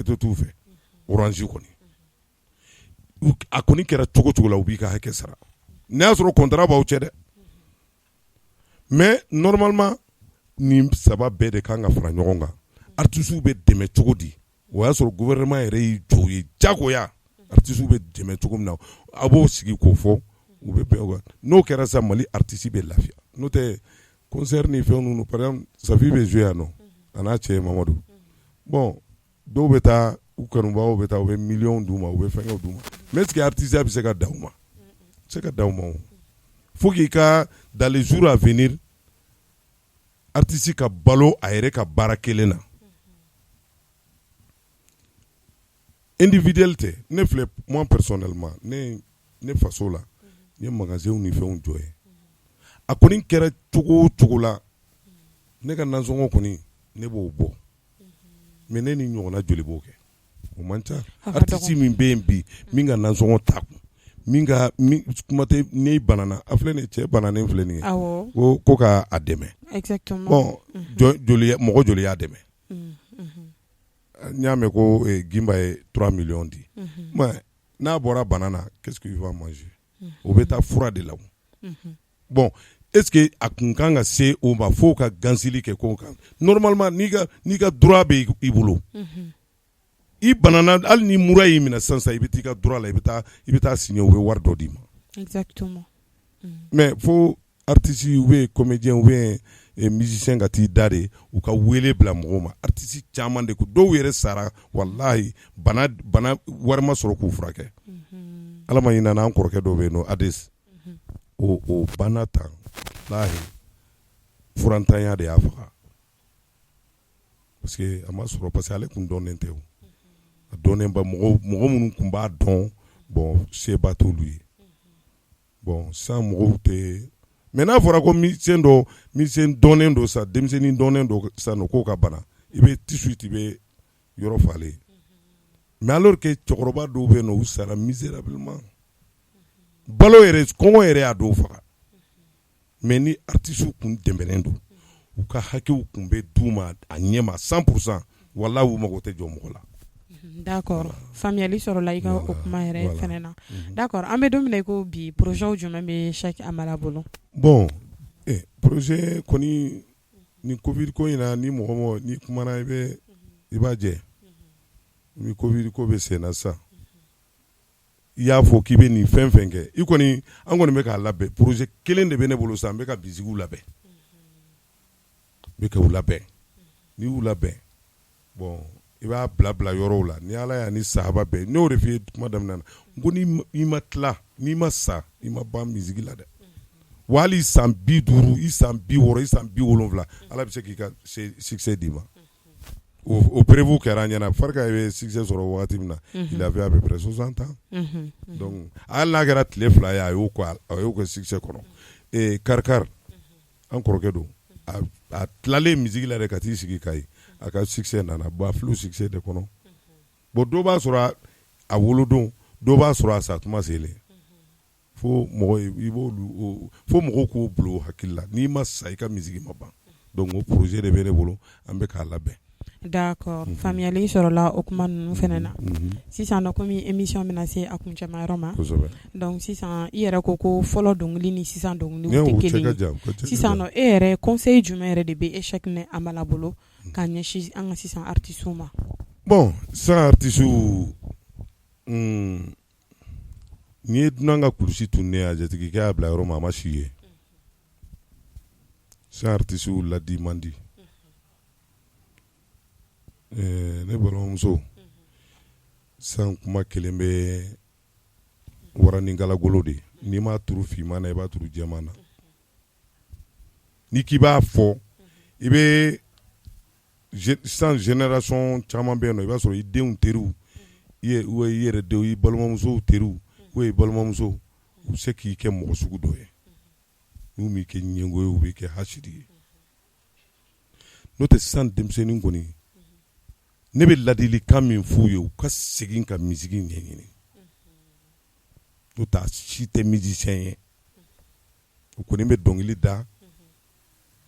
to t'u fɛ. Orange kɔni, a kɔni kɛra cogo cogo la, u b'i ka hakɛ sara, n'a y'a sɔrɔ contrat b'aw cɛ dɛ. Mais normalement, nin saba bɛɛ de kan ka fara ɲɔgɔn kan. Artistes bɛ dɛmɛ cogo di? O y'a sɔrɔ gouvernement yɛrɛ y'i jɔ u ye jagoya. Artistes bɛ dɛmɛ cogo min na, a b'o sigi k'o fɔ, u bɛ bɛn o kan. N'o kɛra sisan, Mali artiste bɛ lafiya. N'o tɛ, concert ni fɛn ninnu, par exemple Safi bɛ jouer yan nɔ, a n'a cɛ Mamadu. Bon, dɔw bɛ taa, u kanubagaw bɛ taa, u bɛ miliyɔnw d'u ma, u bɛ fɛnkɛw d'u ma. Mais est ce que artiste bɛ se ka dan u ma? Se ka dan u ma. O faut k'i ka, dans les jours à venir, artiste ka balo a yɛrɛ ka baara kelen na, individuel tɛ. Ne filɛ, moi personnellement, ne faso la, n ye magasinw ni fɛnw jɔ ye. A kɔni kɛra cogo o cogo la, ne ka nasɔngɔ kɔni, ne b'o bɔ. Mais ne ni ɲɔgɔnna joli b'o kɛ? O man ca. Artiste min bɛ yen bi, min ka nasɔngɔ t'a kun, min ka min kuma tɛ, n'i banana, a filɛ nin ye, cɛ bananen filɛ nin ye, ko k'a dɛmɛ. Bon, joli, mɔgɔ joli y'a dɛmɛ? N y'a mɛn ko Gimba ye 3 millions di. Mais n'a bɔra bana na, qu'est-ce qu'il va manger? O bɛ taa fura de la. Bon, est ce que a kun kan ka se o ma fo ka gansili kɛ ko kan? Normalement, n'i ka droit bɛ i bolo, I banana, hali ni mura y'i minɛ sisan sisan, i bɛ t'i ka droit la, i bɛ taa signer, u bɛ wari dɔ d'i ma. Mais fo artiste ou bien comédien ou bien musicien ka t'i da de, u ka wele bila mɔgɔw ma. Artiste caman de ko dɔw yɛrɛ sara, walahi, bana bana, wari ma sɔrɔ k'u furakɛ. Ala ma hinɛ, an kɔrɔkɛ dɔ bɛ yen nɔ, Ades, o banna tan, walahi, furantanya de y'a faga, parce que a ma sɔrɔ, parce que ale tun dɔnnen tɛ o, a dɔnnen ba, mɔgɔ mɔgɔ minnu tun b'a dɔn, bon, seba t'olu ye. Bon, sisan mɔgɔw tɛ, mais n'a fɔra ko musicien dɔ, musicien dɔnnen don sa, denmisɛnnin dɔnnen don sisan nɔ, k'o ka bana, i bɛ tout de suite i bɛ yɔrɔ falen. Mais alors que cɛkɔrɔba dɔw bɛ yen nɔ, u sara misérablement, balo yɛrɛ, kɔngɔ yɛrɛ y'a dɔw faga. Mais ni artistes kun dɛmɛnen don, u ka hakɛw kun bɛ d'u ma a ɲɛ ma 100%, walahi, u mago tɛ jɔ mɔgɔ la. D'accord, faamuyali sɔrɔla i ka o kuma yɛrɛ fɛnɛ na. D'accord, an bɛ don min na i ko bi, projet jumɛn bɛ Cheick Amara bolo? Bon, projet kɔni, ni Covid ko in na, ni mɔgɔ mɔgɔ n'i kumana, i bɛ i b'a jɛ. Ni Covid ko bɛ sen na sisan, i y'a fɔ k'i bɛ nin fɛn fɛn kɛ, i kɔni, an kɔni bɛ k'a labɛn. Projet kelen de bɛ ne bolo sisan, n bɛ ka musique labɛn, n bɛ k'u labɛn. N'i y'u labɛn, bon, i b'a bila bila yɔrɔw la. Ni Ala y'a ni sahaba bɛn, ne y'o de f'i ye kuma daminɛ na, n ko ni i ma tila, n'i ma sa, i ma ban musique la dɛ. Wa hali san 50, i san 60, i san 70, Ala bɛ se k'i ka succès d'i ma. O preuve kɛra an ɲɛna. Farika ye succès sɔrɔ wagati min na, il avait à peu près 60 ans. Donc hali n'a kɛra tile 2 ye, a y'o kɛ succès kɔnɔ. Ee, Karikari, an kɔrɔkɛ don, a tilalen musique la dɛ, ka t'i sigi Kayi, a ka succès nana. Bon, a filɛ succès de kɔnɔ. Bon, dɔ b'a sɔrɔ a wolodon, dɔ b'a sɔrɔ a sa tuma selen. Fo mɔgɔ i b'olu, fo mɔgɔw k'o bila o hakili la, n'i ma sa, i ka musique ma ban. Donc o projet de bɛ ne bolo, an bɛ k'a labɛn. D'accord, faamuyali sɔrɔla o kuma ninnu fana na. Sisan nɔ, komi émission bɛna se a kuncɛma yɔrɔ ma, donc sisan i yɛrɛ ko ko fɔlɔ dɔnkili ni sisan dɔnkiliw tɛ kelen ye. Sisan nɔ, e yɛrɛ, conseil jumɛn yɛrɛ de bɛ e Cheick Amala bolo ka ɲɛsin an ka sisan artistes ma? Bon, sisan artistes, n'i ye dunan ka kulusi tununnen ye, a jatigikɛ y'a bila yɔrɔ min, a ma si ye. Sisan artistes ladi man di. Ne balimamuso, sisan kuma kelen bɛ waraninkalagolo de, n'i m'a turu finman na, i b'a turu jɛman na. N'i k'i b'a fɔ, i bɛ sisan génération caman bɛ yen nɔ, i b'a sɔrɔ i denw teriw, i yɛrɛ denw, i balimamusow teriw ou i balimamuso, u bɛ se k'i kɛ mɔgɔ sugu dɔ ye. N'u m'i kɛ ɲɛngo ye, u b'i kɛ hasidi ye. N'o tɛ, sisan denmisɛnnin kɔni, ne bɛ ladilikan min f'u ye, u ka segin ka musique ɲɛɲini. N'o tɛ, a si tɛ musicien ye. U kɔni bɛ dɔnkili da,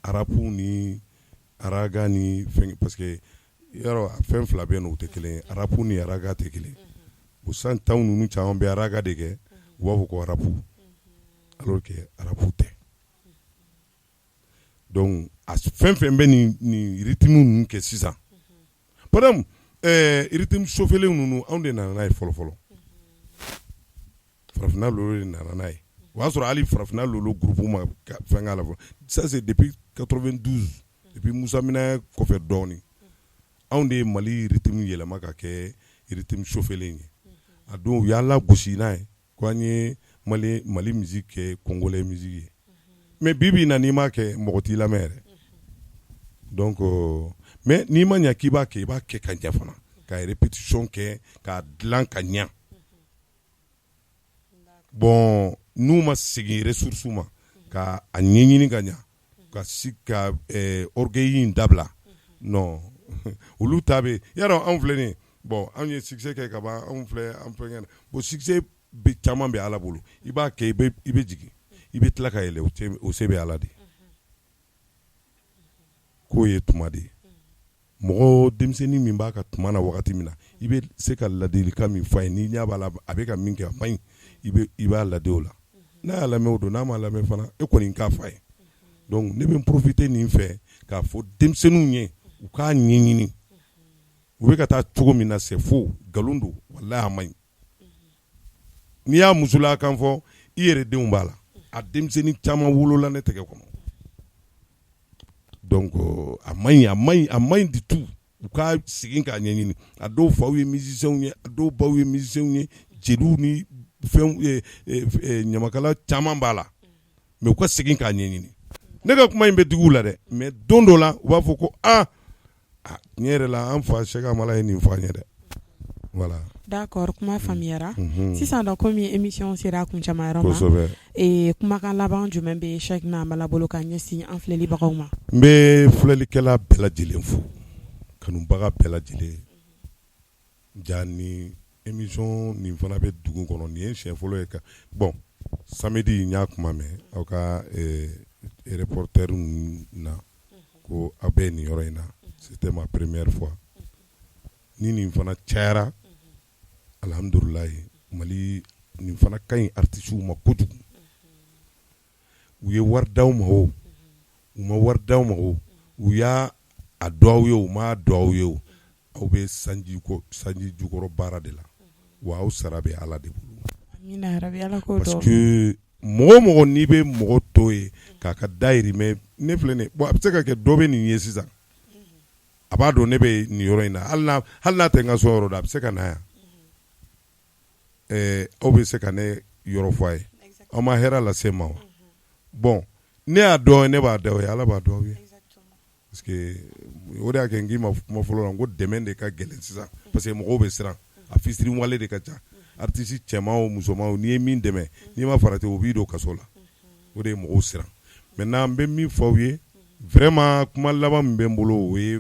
rap ni ragga ni fɛn, parce que yɔrɔ fɛn fila bɛ yen nɔ, u tɛ kelen ye. Rap ni ragga tɛ kelen. O sisan taw ninnu caman bɛ ragga de kɛ, u b'a fɔ ko rap, alors que rap tɛ. Donc a fɛn fɛn bɛ nin rythme ninnu kɛ sisan, par exemple rythme sofɛlen ninnu, anw de nana n'a ye fɔlɔ fɔlɔ. Farafinna lolo de nana n'a ye. O y'a sɔrɔ hali Farafinna lolo groupe ma fɛn k'a la fɔlɔ. Ça, c'est depuis 92, depuis Musa Minɛ kɔfɛ dɔɔnin, anw de ye Mali rythme yɛlɛma ka kɛ rythme sofɛlen ye. A don, u y'an lagosi n'a ye ko an ye Mali musique kɛ congolais musique ye. Mais bi bi in na, n'i m'a kɛ, mɔgɔ t'i lamɛn yɛrɛ. Donc mais n'i ma ɲɛ k'i b'a kɛ, i b'a kɛ ka ɲɛ fana, ka répétition kɛ, k'a dilan ka ɲɛ. Bon, n'u ma segin ressource ma ka a ɲɛɲini ka ɲɛ, ka si ka orgueil in dabila, non, olu ta bɛ yarɔ. Anw filɛ nin ye, bon, anw ye succès kɛ ka ban, anw filɛ, an fɛnkɛ. Bon, succès bɛ caman bɛ Ala bolo. I b'a kɛ, i bɛ jigin, i bɛ tila ka yɛlɛ, o se bɛ Ala de. K'o ye tuma de ye. Mɔgɔ denmisɛnnin min b'a ka tuma na wagati min na, i bɛ se ka ladilikan min fɔ a ye, n'i ɲɛ b'a la a bɛ ka min kɛ, a man ɲi, i b'a ladi o la. N'a y'a lamɛn, o don. N'a m'a lamɛn fana, e kɔni k'a fɔ a ye. Donc ne bɛ n profiter nin fɛ k'a fɔ denmisɛnninw ye, u k'a ɲɛɲini. U bɛ ka taa cogo min na, c'est faux, nkalon don, walahi a man ɲi. N'i y'a musola kan fɔ, i yɛrɛ denw b'a la, a denmisɛnnin caman wolola ne tɛgɛ kɔnɔ. Donc a man ɲi, a man ɲi, a man ɲi du tout. U ka segin k'a ɲɛɲini. A dɔw faw ye musiciens ye, a dɔw baw ye musiciens ye, jeliw ni fɛn, ɲamakala caman b'a la, mais u ka segin k'a ɲɛɲini. Ne ka kuma in bɛ digi u la dɛ, mais don dɔ la u b'a fɔ ko aa, tiɲɛ yɛrɛ la, an fa Sɛki Amala ye nin fɔ an ye dɛ. Voilà. D'accord, kuma faamuyara. Sisan dɔ, komi émission sera a kuncɛmayɔrɔ ma, kumakan laban jumɛn bɛ Sɛki Amala bolo ka ɲɛsin an filɛlibagaw ma? N bɛ filɛlikɛla bɛɛ lajɛlen fo, kanubaga bɛɛ lajɛlen. Ja ni émission nin fana bɛ dugu kɔnɔ, nin ye siɲɛ fɔlɔ ye ka bon samedi n y'a kuma mɛn aw ka reporter na ko aw bɛ nin yɔrɔ in na. C'était ma première fois. Ni nin fana cayara, alhamdulilayi. Mali nin fana ka ɲi artistes ma kojugu. U ye wari d'aw ma o, u ma wari d'aw ma o, u y'a a dɔn aw ye o, u m'a dɔn aw ye o, aw bɛ sanji kɔ sanji jukɔrɔ baara de la, wa aw sara bɛ Ala de bolo. Amina yarabi, Ala k'o parce que mɔgɔ o mɔgɔ n'i bɛ mɔgɔ to ye k'a ka dayirimɛ, ne filɛ nin bon, a bɛ se ka kɛ dɔ bɛ nin ye sisan, a b'a dɔn ne bɛ nin yɔrɔ in na, hali n'a tɛ n ka so yɔrɔ dɔn, a bɛ se ka na yan. Aw bɛ se ka ne yɔrɔ fɔ a ye, aw ma hɛrɛ lase n ma wa? Bon, ne y'a dɔn, ne b'a dɔn aw ye, Ala b'a dɔn aw ye. Parce que o de y'a kɛ n k'i ma kuma fɔlɔ la, n ko dɛmɛ de ka gɛlɛn sisan, parce que mɔgɔw bɛ siran a, fitiriwale de ka ca. Artiste cɛman o musoman o, n'i ye min dɛmɛ, n'i ma farati, o b'i don kaso la. O de ye mɔgɔw siran. Maintenant, n bɛ min fɔ aw ye vraiment, kuma laban min bɛ n bolo, o ye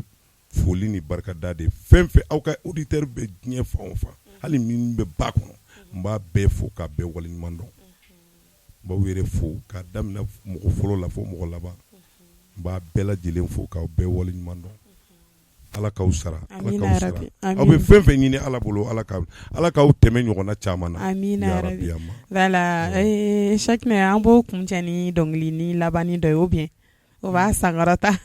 foli ni barikada de ye. Fɛn fɛn aw ka auditeur bɛ diɲɛ fan o fan, hali min bɛ ba kɔnɔ, n b'a bɛɛ fo k'a bɛɛ waleɲuman dɔn. N b'aw yɛrɛ fo k'a daminɛ mɔgɔ fɔlɔ la fo mɔgɔ laban. N b'a bɛɛ lajɛlen fo k'aw bɛɛ waleɲuman dɔn. Ala k'aw sara, Ala k'aw sara. Aw bɛ fɛn fɛn ɲini Ala bolo, Ala k'aw tɛmɛ ɲɔgɔnna caman na. Amina yarabi. Voilà, Cheickna, an b'o kuncɛ ni dɔnkili ni labanni dɔ ye ou bien o b'a sankɔrɔta.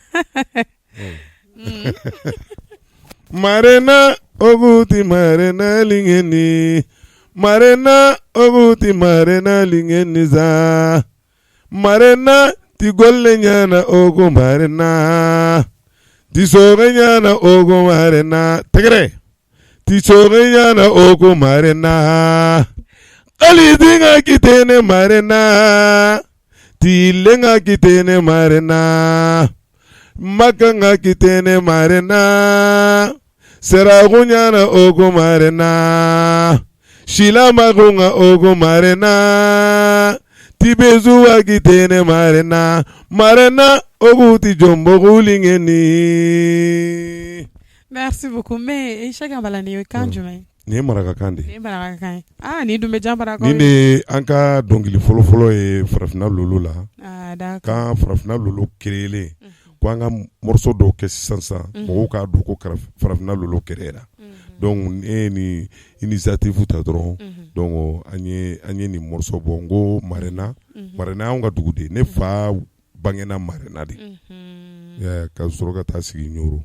Marena oguti marena lingeni, marena oguti marena lingeni za, marena ti golle ɲana ogo marena, ti soge ɲana ogo marena, tɛgɛrɛ ti soge ɲana ogo marena, kalisi kitene marena, ti lenga kitene marena, makanga kitene marena, seragu ɲana ogo marena, silamagunga ogo marena, tibezuwa kitene marena, marena oguti jomboguligeni. Merci beaucoup. Mais Cheikh Amala, nin ye kan jumɛn ye? Nin ye marakakan de ye. Nin ye marakakan ye. Ah, nin dun bɛ diya marakaw ye. Nin de ye an ka dɔnkili fɔlɔfɔlɔ ye farafinna lolo la. Ah, d'accord. Kan farafinna lolo créer ko an ka morceau dɔw kɛ sisan sisan, mɔgɔw k'a dɔn ko farafinna lolo créer ra. Donc ne ye nin initiative ta dɔrɔn, donc an ye nin morceau bɔ. N ko Marena, Marena y'anw ka dugu de ye. Ne fa bangena Marena de, ka sɔrɔ ka taa sigi Ɲoro.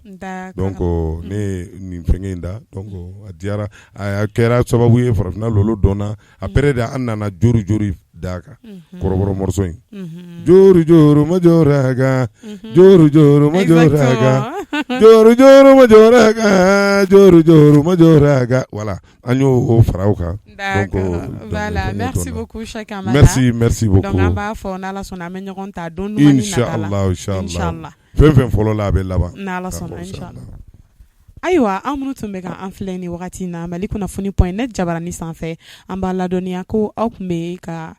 Donc ne ye nin fɛngɛ in da, donc a diyara, a kɛra sababu ye farafinna lolo dɔnna. Après de an nana jori jori d'a kan, kɔrɔbɔrɔ morceau in, jori jori ma joraga, jori jori ma joraga, jori jori ma joraga, jori jori ma joraga. Voilà, an y'o fara o kan. D'accord, voilà, merci beaucoup Cheikh Amala. Merci, merci beaucoup. Donc an b'a fɔ n'Ala sɔnna an bɛ ɲɔgɔn ta don duman nata la. Inchallah, inchallah. Fɛn fɛn fɔlɔ la, a bɛ laban. N'Ala sɔnna, inchallah. Ayiwa, an minnu tun bɛ ka an filɛ ni wagati in na Mali kunnafoni point net jabarani sanfɛ, an b'a ladɔnniya ko aw tun bɛ ka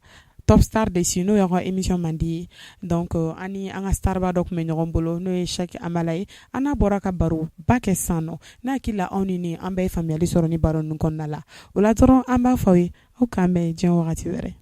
Top Star de suit, n'o y'aw ka émission mandi ye. Donc an ni an ka starba dɔ tun bɛ ɲɔgɔn bolo, n'o ye Cheikh Amala ye. An n'a bɔra ka baroba kɛ sisan nɔ. Ne hakili la, aw ni ne, an bɛɛ ye faamuyali sɔrɔ ni baro ninnu kɔnɔna la. O la dɔrɔn, an b'a fɔ aw ye aw k'an bɛn diɲɛ wagati wɛrɛ.